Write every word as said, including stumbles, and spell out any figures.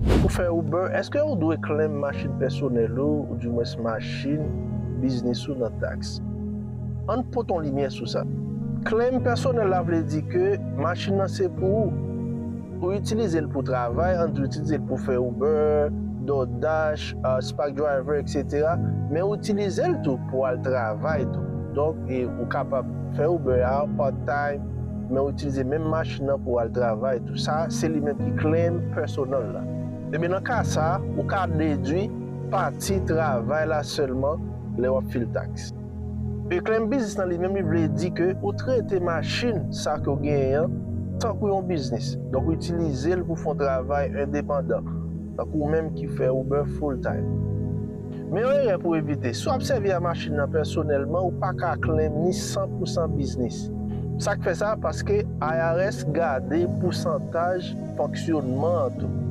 Pou fè Uber, èske ou dwe claim machin pèsonèl ou, oudimwens machin biznis ou nan taks? Ann pote yon limyè sou sa. Claim pèsonèl la vle di ke machin nan se pou ou. Ou itilize l pou travay, ann di ou itilize l pou fè Uber, DoorDash, uh, Spark Driver, et cetera. Men ou itilize l tou pou al travay tou. Donk, e, ou kapab fè Uber a part time, men ou itilize menm machin nan pou al travay tou. Sa, se li menm ki claim pèsonèl la. Ebyen, nan ka sa, ou ka dedwi pati travay la sèlman lè w ap fil taks. E claim biznis nan li menm, li vle di ke ou trete machin sa ke w genyen an tankou yon biznis. Donk, ou itilize l pou fè yon travay endepandan, tankou ou menm ki fè Uber full time. Men yon erè pou evite, si w ap sèvi a machin nan pèsonèlman, ou pa ka claim ni san pou san biznis. Sa k fè sa? Paske I R S gade pousantaj fonksyonman an tou.